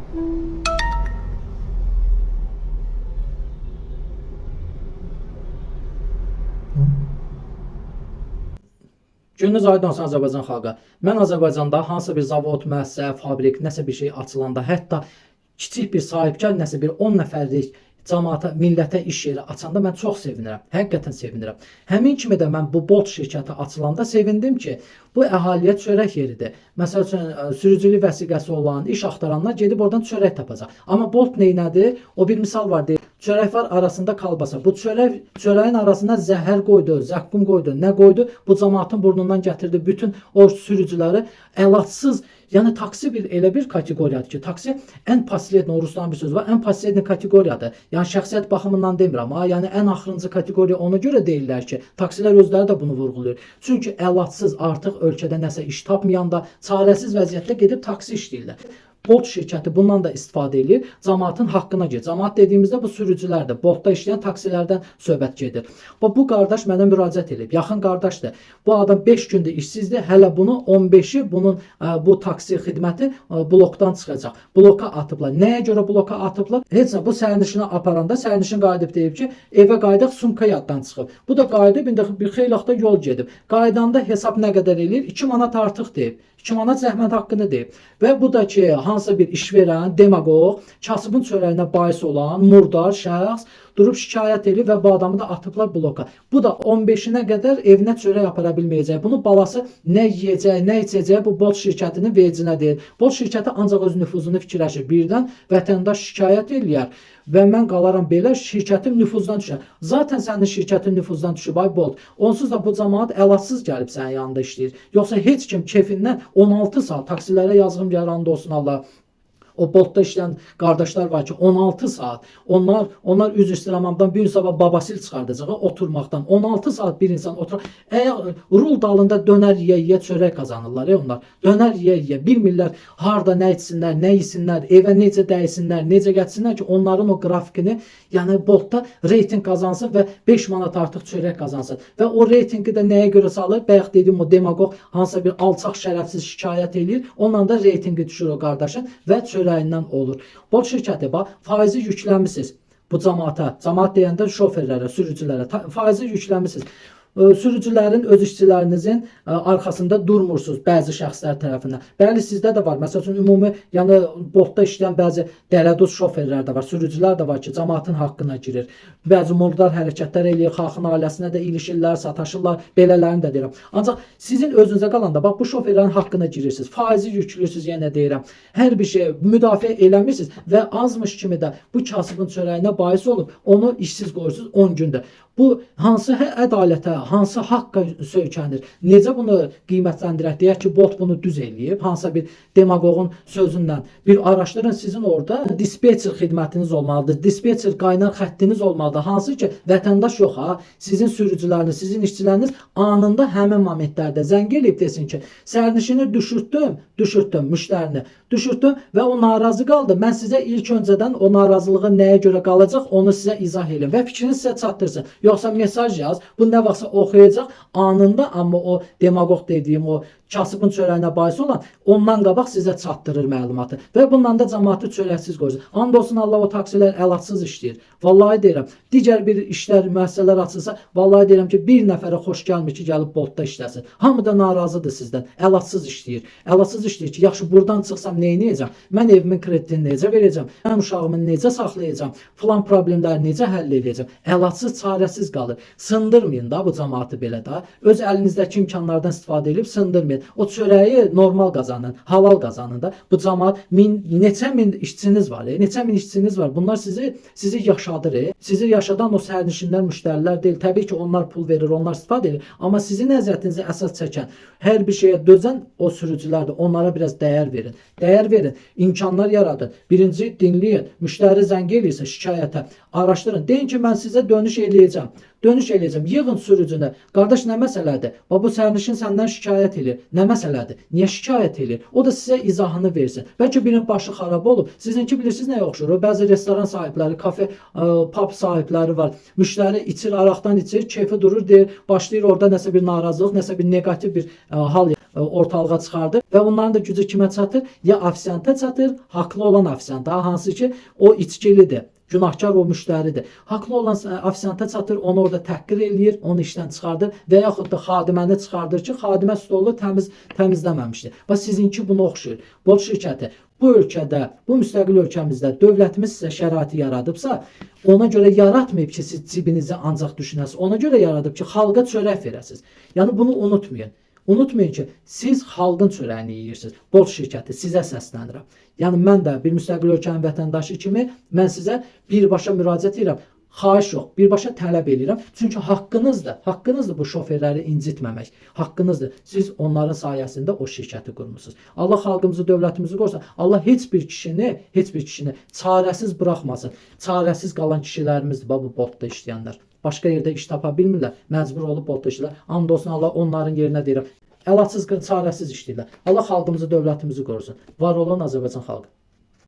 Gününüz aydın olsun Azərbaycan xalqı. Mən Azərbaycanda hansısa bir zavod, müəssisə, fabrik, nəsə bir şey açılanda, hətta kiçik bir sahibkar nəsə bir 10 nəfərlik cəmaata, millətə iş yeri açanda mən çox sevinirəm. Həqiqətən sevinirəm. Həmin kimi də mən bu Bolt şirkəti açılanda sevindim ki, bu əhaliyə çörək yeridir. Məsəl üçün sürücülük vəsiqəsi olan, iş axtaranlar gedib oradan çörək tapacaq. Amma Bolt neynədi? O bir misal var deyir. Çörək var arasında kalbasa. Bu çörəyin arasına zəhər qoydu, zəqqum qoydu, nə qoydu? Bu cəmaatın burnundan gətirdi bütün o sürücüləri əlacsız. Yəni taksi bir elə bir kateqoriyadır ki, taksi ən pasledni, o rusların bir sözü var, ən pasledni kateqoriyadır. Yəni şəxsiyyət baxımından demirəm, ha, yəni ən axırıncı kateqoriya ona görə deyirlər ki, taksilər özləri də bunu vurğulayır. Çünki əlacsız artıq ölkədə nəsə iş tapmayanda çarəsiz vəziyyətdə gedib taksi işləyirlər. Bolt şirkəti bundan da istifadə eləyir, cəmaatın haqqına gedir. Cəmaat dediyimizdə bu sürücülərdir, Boltda işləyən taksilərdən söhbət gedir. Bu qardaş mənə müraciət eləyib, yaxın qardaşdır. Bu adam 5 gündür işsizdir, hələ bunu 15-i bunun bu taksi xidməti blokdan çıxacaq. Bloka atıblar. Nəyə görə bloka atıblar? Heç nə, bu sərnişini aparanda sərnişin qayıdıb deyib ki, evə qayıdaq, sumka yaddan çıxıb. Bu da qayıdıb, indi bir xeyli vaxtda yol gedib. Qayıdanda hesab nə qədər eləyir? 2 manat artıq deyib. 2 manat zəhmət haqqını deyib. Və bu da ki, hansısa bir işverən, demagog, kasıbın çörəyinə bais olan murdar şəxs durub şikayət eləyir və bu adamı da atıblar bloka. Bu da 15-inə qədər evinə çörək apara bilməyəcək. Bunu balası nə yeyəcək, nə içəcək bu Bolt şirkətinin vecinə deyil. Bolt şirkəti ancaq öz nüfuzunu fikirləşir. Birdən vətəndaş şikayət eləyər və mən qalaram belə, şirkətim nüfuzdan düşər. Zaten sənin şirkətin nüfuzdan düşüb ay Bolt. Onsuz da bu cəmaat əlacsız gəlib sənin yanında işləyir. Yoxsa heç kim kefindən 16 saat taksilərə yazığım gəlir, and olsun Allah. O Boltda işləyən qardaşlar var ki, 16 saat. Onlar üzr istəyirəm, hamıdan bir gün sabah babasil çıxardacaq oturmaqdan. 16 saat bir insan oturur. Əgər rul dalında dönər yeyə-yeyə çörək qazanırlar onlar. Dönər yeyə-yeyə bilmirlər harda nə içsinlər, nə yesinlər, evə necə dəysinlər, necə gətirsinlər ki, onların o qrafikini, yəni Boltda reyting qazansın və 5 manat artıq çörək qazansın. Və o reytingi də nəyə görə salır? Bayaq dediyim o demagog hansısa bir alçaq şərəfsiz şikayət eləyir. Onunla da reytingi düşür o qardaşın və çörəyindən olur. Bolt şirkəti bax, faizi yükləmisiniz bu cəmaata. Cəmaat deyəndə şoferlərə, sürücülərə faizi yükləmisiniz. Sürücülərin, öz işçilərinizin arxasında durmursunuz bəzi şəxslər tərəfindən. Bəli, sizdə də var. Məsəl üçün ümumi, yəni Boltda işləyən bəzi dələduz şoferlər də var, sürücülər də var ki, cəmaatın haqqına girir. Bəzi murdar hərəkətlər eləyir, xalqın ailəsinə də ilişirlər, sataşırlar, belələrini də deyirəm. Ancaq sizin özünüzə qalanda bax bu şoferlərin haqqına girirsiniz, faizi yüklürsünüz, yenə deyirəm. Hər bir şeyə müdafiə eləmirsiniz və azmış kimi də bu kasıbın çörəyinə bais olub onu işsiz qoyursunuz 10 gündə. Bu hansı ədalətə, hansı haqqa söykənir? Necə bunu qiymətləndirək? Deyək ki, Bolt bunu düz eləyib, hansısa bir demagog'un sözündən. Bir araşdırın, sizin orada dispetçer xidmətiniz olmalıdır, dispetçer qaynar xəttiniz olmalıdır. Hansı ki, vətəndaş yox ha, sizin sürücüləriniz, sizin işçiləriniz anında həmin momentlərdə zəng eləyib desin ki, sərnişini düşürtdüm, müştərini düşürtdüm və o narazı qaldı. Mən sizə ilk öncədən o narazılığı nəyə görə qalacaq, onu sizə izah eləyim və fikrini sizə çatdırsın. Yoxsa mesaj yaz, bu nə vaxtsa oxuyacaq anında, amma o demagog dediyim o kasıbın çörəyinə bais olan ondan qabaq sizə çatdırır məlumatı və bundan da cəmaatı çörəksiz qoyursun. And olsun Allah, o taksilər əlacsız işləyir. Vallahi deyirəm, digər bir işlər, müəssisələr açılsa, vallahi deyirəm ki, bir nəfərə xoş gəlmir ki, gəlib Boltda işləsin. Hamı da narazıdır sizdən. Əlacsız işləyir. Əlacsız işləyir ki, yaxşı buradan çıxsam nə edəcəm? Mən evimin kreditini necə verəcəm? Mən uşağımı necə saxlayacağam? Filan problemləri necə həll edəcəm? Əlacsız, çarəsiz qalır. Sındırmayın da bu cəmaatı belə də. Öz əlinizdəki imkanlardan istifadə edib sındırmayın. O çörəyi normal qazanın, halal qazanın da. Bu cəmaat neçə min işçiniz var, neçə min işçiniz var. Bunlar sizi yaşadır. Sizi yaşadan o sərnişinlər, müştərilər deyil. Təbii ki, onlar pul verir, onlar istifadə edir. Amma sizin əziyyətinizi əsas çəkən, hər bir şeyə dözən o sürücülərdir. Onlara biraz dəyər verin. Dəyər verin, imkanlar yaradın. Birinci, dinləyin. Müştəri zəng eləyirsə şikayətə, araşdırın. Deyin ki, mən sizə dönüş eləyəcəm. Dönüş eləyəcəm. Yığın sürücünü. Qardaş, nə məsələdir? Bax bu sərnişin səndən şikayət eləyir. Nə məsələdir? Niyə şikayət eləyir? O da sizə izahını versin. Bəlkə birinin başı xarab olub. Sizinki bilirsiniz nəyə oxşur? O bəzi restoran sahibləri, kafe, pub sahibləri var. Müştəri içir, araqdan içir, keyfi durur, deyir, başlayır orada nəsə bir narazılıq, nəsə bir neqativ bir hal ortalığa çıxardır və onların da gücü kimə çatır? Ya ofisianta çatır, haqlı olan ofisianta, hansı ki o içkilidir. Günahkar o müştəridir. Haqlı olan ofisianta çatır, onu orada təhqir eləyir, onu işdən çıxardır və yaxud da xadiməni çıxardır ki, xadimə stolu təmizləməmişdi. Bax sizinki buna oxşuyur. Bolt şirkəti bu ölkədə, bu müstəqil ölkəmizdə dövlətimiz sizə şəraiti yaradıbsa, ona görə yaratmayıb ki, siz cibinizi ancaq düşünəsiniz. Ona görə yaradıb ki, xalqa çörək verəsiniz. Yəni bunu unutmayın. Unutmayın ki, siz xalqın çörəyini yeyirsiniz. Bolt şirkəti, sizə səslənirəm. Yəni mən də bir müstəqil ölkənin vətəndaşı kimi mən sizə birbaşa müraciət edirəm. Xahiş yox, birbaşa tələb eləyirəm. Çünki haqqınızdır. Haqqınızdır bu şoferləri incitməmək. Haqqınızdır. Siz onların sayəsində o şirkəti qurmusunuz. Allah xalqımızı, dövlətimizi qorusun. Allah heç bir kişini, heç bir kişini çarəsiz buraxmasın. Çarəsiz qalan kişilərimizdir bax bu Boltda işləyənlər. Başqa yerdə iş tapa bilmirlər. Məcbur olub Boltda işləyirlər. And olsun Allah onların yerinə deyirəm. Əlacız, çarəsiz işləyirlər. Allah xalqımızı, dövlətimizi qorusun. Var olun Azərbaycan xalqı.